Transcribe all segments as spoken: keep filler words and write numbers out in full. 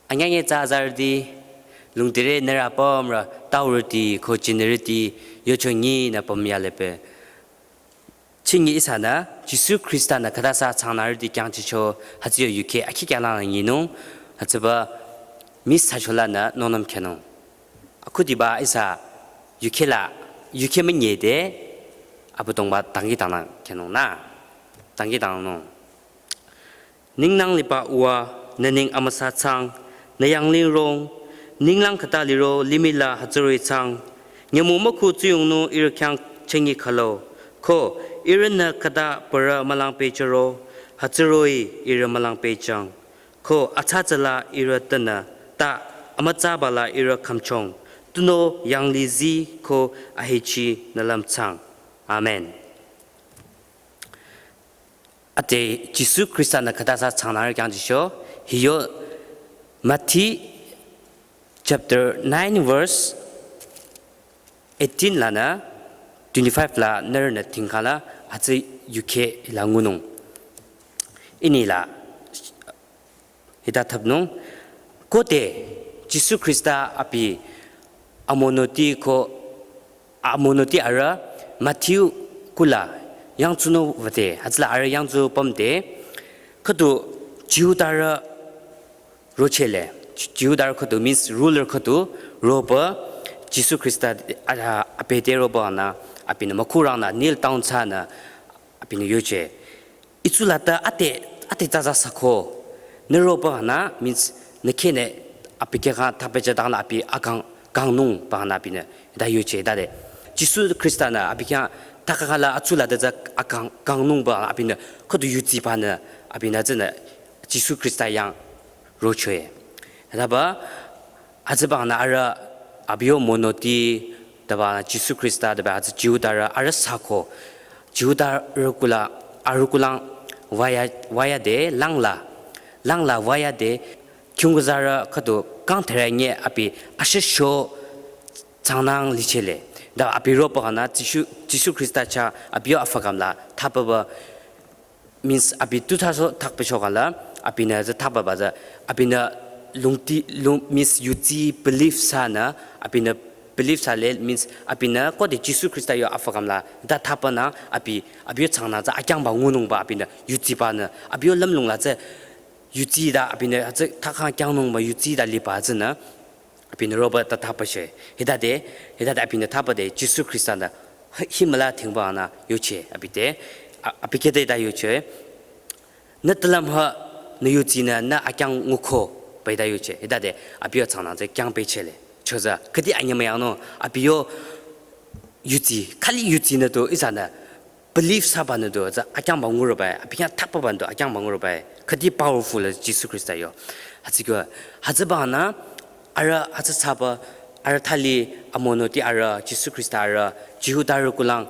Anyanye tsü azarüti, lungtire nührü apümrü, taurüti, ko chinirüti, yocho nyi nü pümyalepe. Chingi ihsanü, Jisu Khrista-nü khütasa changnarüti kyangchicho, hütsüyo yukheh akhi kyalanü nyinung, hütsüba miss thsacholanü nonom khenung. Akhudiba ihsa yukheh la, yukheh münyede, Abüdongba dangkhidangnang khenung nü, dangkhidangnung. Ninglang liba Uwa, nü neng amüsa thsang, nü yangling rong, ninglang khüta liro limih la hütsüroh-i thsang, nyümong mükhu tsuyongnung ihrü khyang chengi khülo, ko ihrünü khüta parü mülang pehjüro, hütsüroh-i ihrü mülang pehjüng, ko atsa tsüla ihrü tünü, ta amütsaba la ihrü khümchong, tunüo yanglih zii ko ahechi nü lümthsang. Amen. Ade Jisu Khrista-nü khütasa changnarü kyangchicho, hiyo Matthew chapter nine verse eighteen lanü twenty-five la nührünü tingkhala hütsü yukheh la ngunung. Inila hita thapnung, khode Jisu Khrista abi amonoti ko amonoti arüh Matthew kula yangtsunü wüde, hütsüla arüh yangtsu pümde, khüdu Jihudarü rochele, Jihudarü khüdu means ruler khüdu roba, Jisu Khrista, a, apete roba nü, abinü mükhurang nü kneel down thsanü, abinü yoche. Itsula ta ate, ate tsatsa sako. Nü roba nü, means, nü khenü abi khyang thapehjüdang la abi akang, kangnungba nü abinü, hita yoche, hita de. Jisu Khrista-nü abi khyang thakhala atsula ta tsü akang, kangnungba abinü, khüdu yuzibanü, abinü tsünü, Jisu Khrista yang rochoe. Hitaba, hütsüba nü arüh abiyo monoti, taba Jisu Khrista, taba hütsü Jihudarü arüh sako. Jihudarü kula, arüh kulang waya, wayade, langla, langla wayade, kyungkuzarü khüdu kangthera nye abi ashisho changnang lichele. Da abi roba nü Jisu, Jisu Khrista chah abiyo afakam la thapaba means abi tu thsaso thakpehcho khala, abinü tsü thapaba tsü, abinü lungti, lung, means yuzi belief thsanü, abinü belief thsale, means abinü khode Jisu Khrista yo afakam la, da thapa nü, abi, abiyo changnang tsü akyangba ngunungba abinü yuzibanü, abiyo lümlong la tsü yuzi da abinü tsü thakang kyangnungba yuzi da liba tsünü, abinü roba ta thapashe. Hitade, hitade abinü thapade, Jisu Khrista-nü hi-, himmüla dhingba nü yoche, abite, a-, abi khede ta yoche. Nü talam ha, nü yuzinü, nü akyang nguko, bai ta yoche. Hitade, abiyo changnang tsü kyangpehchele. Chotsü, khüdi anyemüyangnung, abiyo yuzi, khali yuzinü tu, ihsanü, belief thsabanü tu, tsü akyangba nguroba, abi khyang thapabanü tu akyangba nguroba, khüdi powerful Jisu Khrista yo. Hütsüko, hütsüba nü, arüh hütsü thsaba, arüh thali amonoti arüh Jisu Khrista arüh, Jihudarü kulang,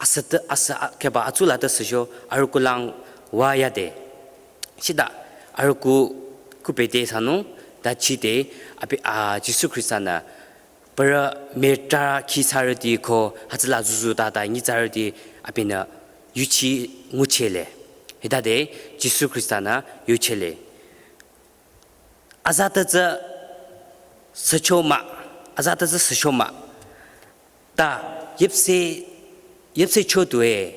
asüte, asü a-, keba atsula ta süsho, arüh kulang wayade. Shida, arüh ku, kupete thsanung, ta chide, abi, a, Jisu Khrista-nü, parü meta khi thsarüti ko hütsüla zuzu tata nyitsarüti abinü yuchi nguchele. Hitade Jisu Khrista-nü yuchele. Azata tsü sücho mah, azata tsü sücho mah. Ta yepse, yepse cho tue.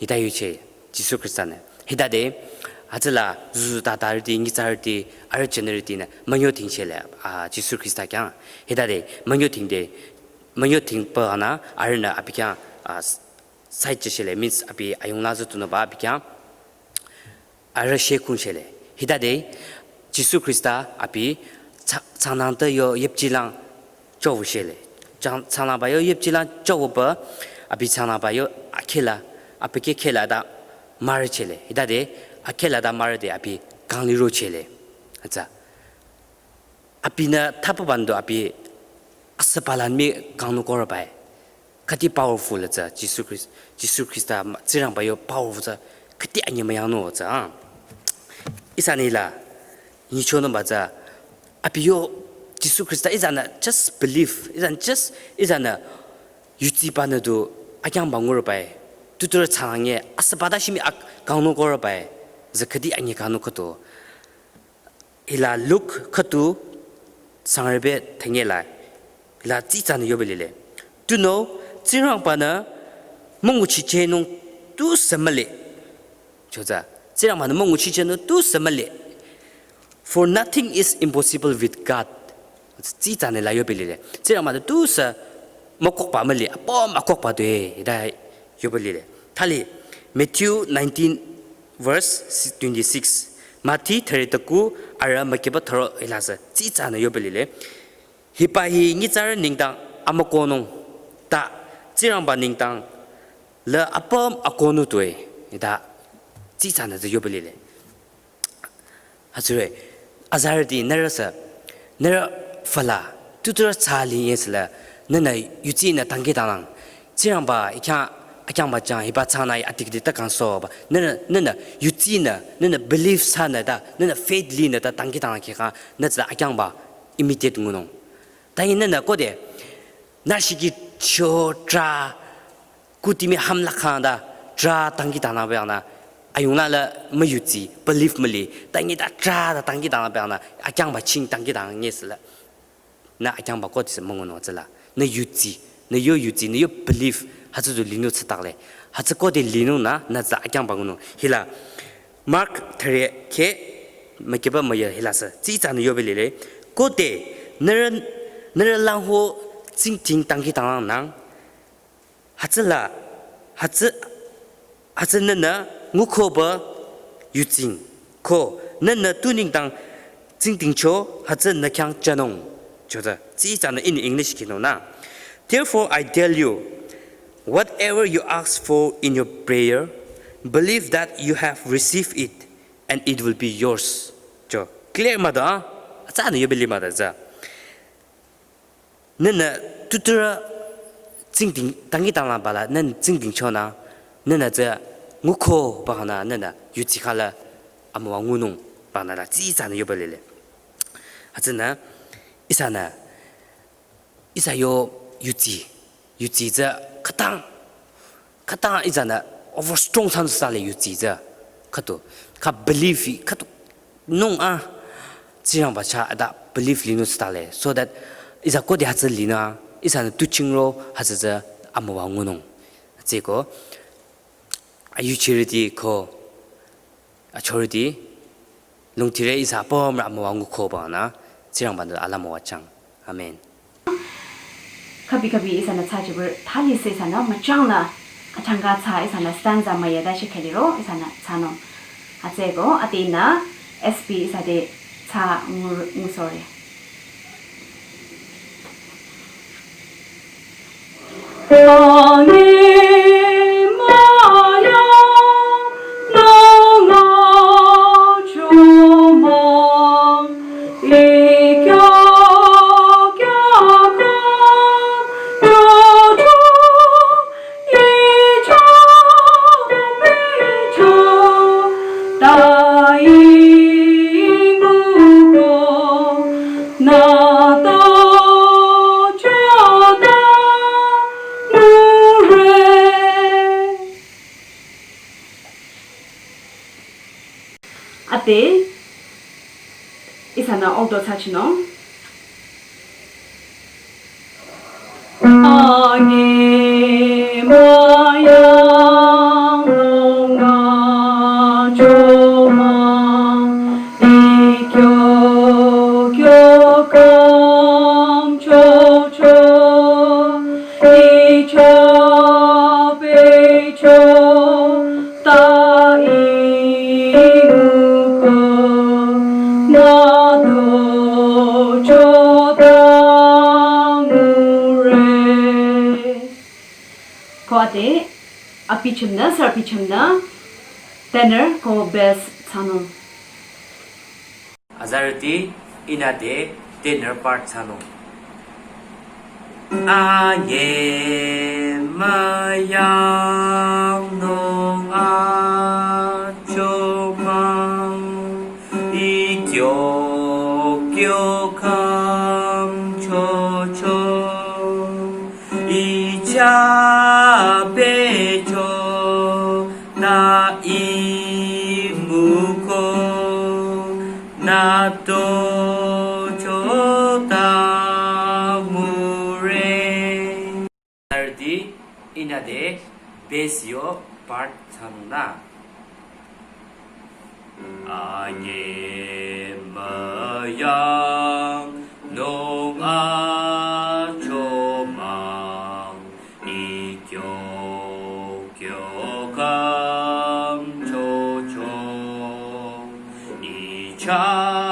Hita yuche, Jisu Khrista-nü. Hitade, hütsüla zuzu tatarüti, nyitsarüti, arüh chinirütinü, münyo dhingchele, a, Jisu Khrista khyang. Hitade, münyo dhingde, münyo dhingba nü, arühnü abi khyang, a, s-, side chechele, means abi ayung la tsü tunüba abi khyang, arüh shekungchele. Hitade, Jisu Khrista abi cha-, changnang te yo yepchilang chowushele. Chang-, changnangba yo yepchilang chowuba, abi changnangba yo akhela, abi khe khela ta marüchele. Hitade, akhela ta marüde abi kanglirochele. Atsa. Abinü thapabanü tu abi asübalan mii kangnung korobae. Khüdi powerful tsü Jisu Khrist-, Jisu Khrista ma-, Tsingrangba yo powerful tsü khüdi anyemüyangnung tsü, a. Ihsanü la, nyichonungba tsü, abi yo Jisu Khrista ihsanü just believe, ihsanü just, ihsanü yuzibanü tu akyangba ngurobae. Tuturü changnang ye, asübata shimii ak-, kangnung korobae. Tsü khüdi anyi kangnung khüdu. Hila Luk khüdu sangrebe thengela, hila tsitsanü yobe lile. Tunüo, Tsingrangba-nü münguchichehnung tusü mühle. Choza, Tsingrangba-nü münguchichehnung tusü mühle. For nothing is impossible with God. Tsitsanü la yobe lile. Tsingrangba-nü tusü mükokba mühle. Apüm mükokba tue, hita yobe lile. Thali, Matthew nineteen verse twenty-six. Mati thüre taku arüh mükiba thüro hilasa. Tsitsanü yobe lile. Hiba hi nyitsarü nengdang amükohnung, ta Tsingrangba nengdang la apüm akohnung tue, hita tsitsanü tsü yobe lile. Hütsüre, azarüti nührüsü, nührü füla, tuturü tsü linyesüla, nühnü yudsinü dangkhidangnang. Tsingrangba, i khyang, akyangba jang, hiba tsünü i adikdi ta kangsohba. Nühnü, nühnü yudsinü, nühnü belief thsanü ta, nühnü faith linü ta dangkhidangnang khyang, nü tsü akyangba imitate ngunung. Tangi nühnü khode, nü shiki cho tra, kutimi hamla khang ta, tra dangkhidangnang pü yangnü, ayungla la müyudsi, belief mühle, tangi ta tra ta dangkhidangnang pü yangnü, akyangba ching dangkhidangnang nyesüla. Nü akyangba khodesü müngunung tsüla. Nü yudsi, nü yo yudsi, nü yo belief, hütsü du linung tsütakle. Hütsü khode linungnü, nü tsü akyangba ngunung. Hila, Mark thüre khe, mükiba müya hilasa. Tsitsanü yobe lile. Khode, nührü, nührü langho tsingdhing dangkhidangnangnang. Hütsüla, hütsü, hütsü nühnü ngukoba yudsi. Ko, nühnü tu nengdang tsingdhingcho, hütsü nü khyang jünung. Choza, tsitsanü in English kinungnü. Therefore I tell you, whatever you ask for in your prayer, believe that you have received it, and it will be yours. Cho, clear mah ta, a? Atsanü yobe li mah ta tsü. Nühnü tuturü tsingdhing, dangkhidangnangbala, nühnü tsingdhingchonü, nühnü tsü ngukoba khangnü, nühnü yudsi khala amüwa ngunungba khangnü la tsitsanü yobe lile. Hütsünü, ihsanü, ihsa yo yudsi, yudsi tsü khütang, khütang ihsanü overstrong thsanü thsale yudsi tsü, khüdu, kha belief, khüdu, nung a, Tsingrangba chah ata belief linung thsale. So that ihsa khode hütsü linü, ihsanü tu chingro hütsü tsü amüwa ngunung. Tsüko, ayuchirüti ko, achorüti, lungthire ihsa apümrü amüwa ngukoba khangnü, Tsingrangba-nü ala müwajüng. Amen. Khabi khabi ihsanü thsajübür thalisü ihsanü müchangnü, achangka thsa ihsanü stanza müya ta shikhaliro ihsanü thsanung. Hütsüko adenü S P ihsa te thsa ngu, ngusohre. Ade, ihsanü alto thsachinung. Ko ade, abi chümnü, sir abi chümnü, tenor ko bass thsanung. Azarüti, ihnü ade tenor part thsanung. Anye müyangnung achomang, ikyo kyo kham chocho, icha becho, nü imuko, nü Ato chota mure. Arüti ihnü de bass yo part thsanung nü. Anyemüyang nung achomang, ikyo kyo kam chocho, icha